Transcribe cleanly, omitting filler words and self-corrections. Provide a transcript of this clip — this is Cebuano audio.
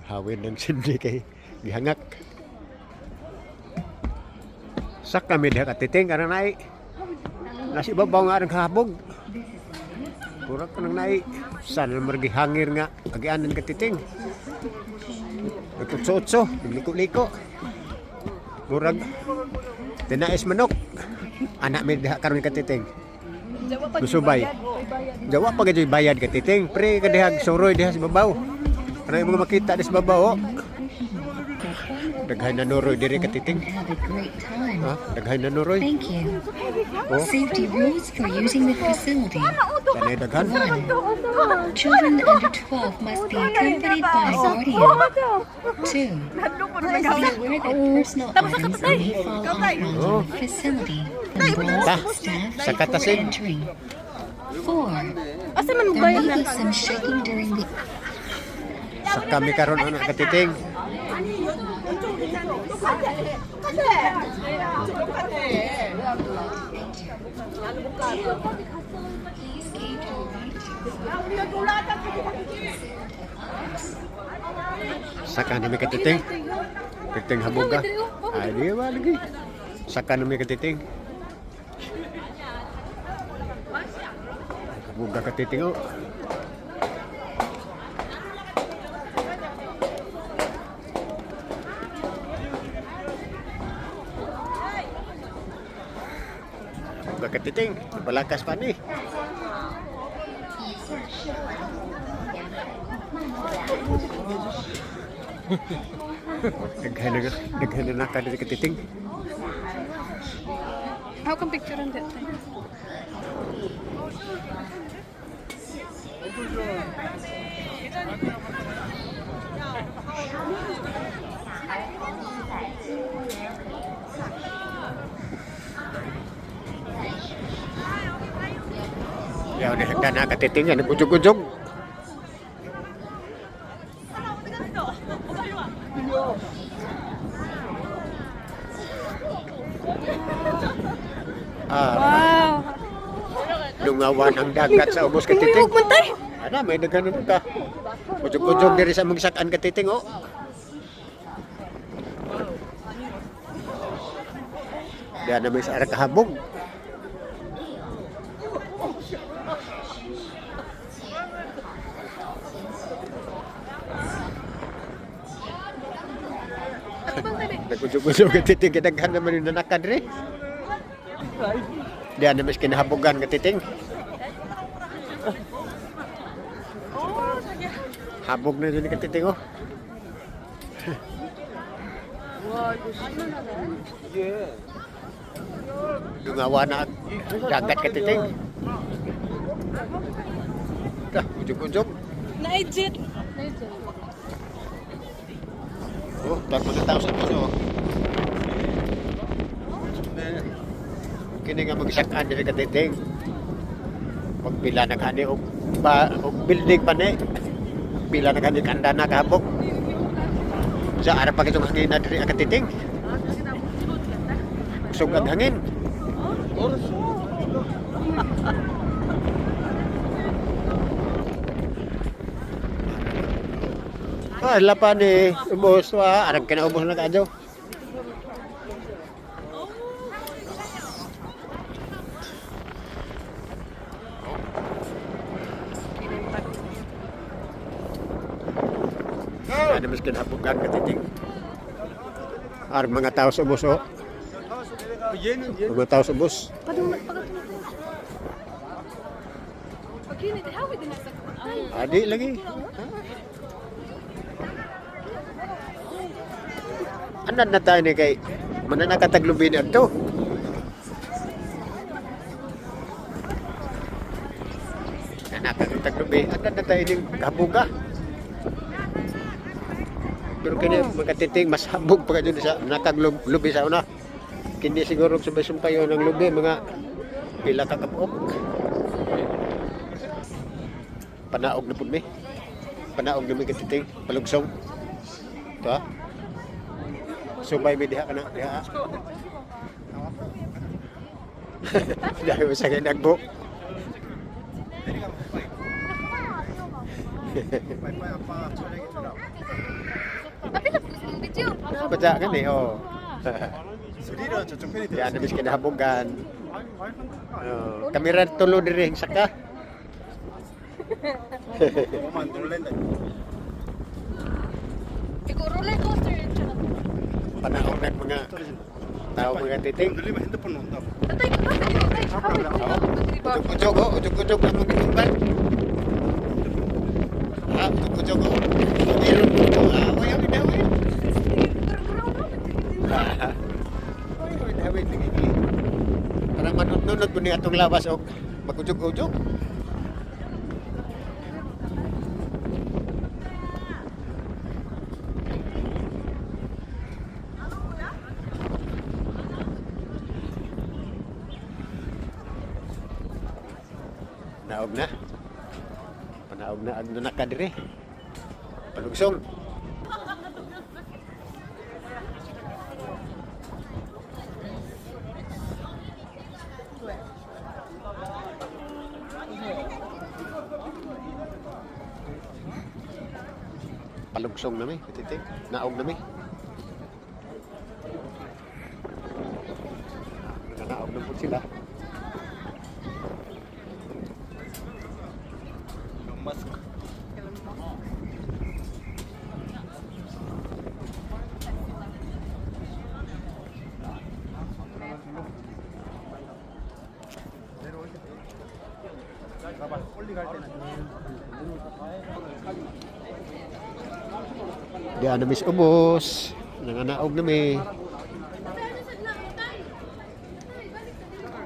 Hawin ng sindi kay gihangak. Sak kami diha katiting karang nai. Nasi babaw nga arang habog. Pura ka nang nai. San naman gihangir nga agianan katiting. Nagkutso-utso, nagliko-liko. Murag tinais manok. Anak mi diha karon katiting. Musubay. Jawa pa gyud bayad katiting. Pre ka diha suroy diha sa babaw. Kanang imong makita di sa babaw. Oh. Daghan na nuroy diri katiting. Have a great time. Ha? Daghan na nuroy. Thank you. Oh, Safety rules for using the facility. kanay daghan. 1. Children under 12 must be accompanied by a guardian. 2. Be aware that personal items may fall on ground Oh. in the facility. Umbrellas Ta, staff sa before katasin. entering. 4. Asa man There magbayad may na? be some shaking during the Sa kami karon ana katiting. Please keep to the right. Saka nami katiting. Titing habuga. Ay di ba lagi. Saka nami katiting. Habuga katiting oh. Habuga katiting. Nabalakas pa ni. Daghan na daghan na naka diri katiting. How come picture on that time? Yaw ni hagdan na katiting yan nagujog-ujog. Ah, Wow. lungawan ang dagat sa ubos katiting. Huwag man tay. Ana, may daghan na ka. Ujog-ujog diri sa mong sakan katiting oh. Diyan na may sa kahabog. Nagujog-ujog katiting kay naman yung nanakad rin. Diyan na mas kinahabogan katiting. Habog na din katiting oh. Dungawa na ang dagat katiting. Dah, ujung-ujung. Na-edit. Na-edit. Oh, tar mga tao sa puso. Oh. Kini nga magsakaan diri katiting. Pagpila na kani og ba og building pa ni. Pila na kani kanda na kahabog. Sa ara pa kitong hangin na diri ang katiting. Kusog ang hangin. Ah, lapa ni ubos wa arang kinaubos na kaadyo. Ano mas kinahabogan katiting. Arang mga tao sa ubos oh. Mga tao sa ubos. Padung pagkatulog. Pagkinit, how with the nasa Adi lagi. Anad na tayo ni kay mananakataglubi ni adto. Nanakataglubi, anad na tayo ning habuga. Pero kini makatiting mas habog pa kadyo sa nakaglubi sa una. Kini siguro subay sumpayo ng lubi mga pila ka kabuok. Panaog na pud mi. Panaog na mi katiting palugsong. Ito ah. Subay mi diha kana diha. Dahil sa ginagbo. Baca gani oh. 스릴은 저쪽 편이 Di ana mis kinahabogan. Oh, kamera tulo diri saka. 너무 놀랜다. Ikaw roller coaster yun siya. Panahon ng mga tao, mga titing. 눌리면 핸드폰 온다고. Tatay ko ba? Tatay, hawid diri ba? Ujuk-ujuk oh, ujuk-ujuk ang mga tumban. Ah, ujuk-ujuk oh. Meron po. Ah, ayaw ni Dawid. Ah, ayaw ni Dawid. Lagi. Para manunod po ni atong lawas og magujog-ujog. Naog na. Panaog na ang nunaka dire. Palugsong. Palugsong na mi, titik. Naog na mi. Naog na po sila. 마스크. Di na mis ubos. Nanganaog na mi.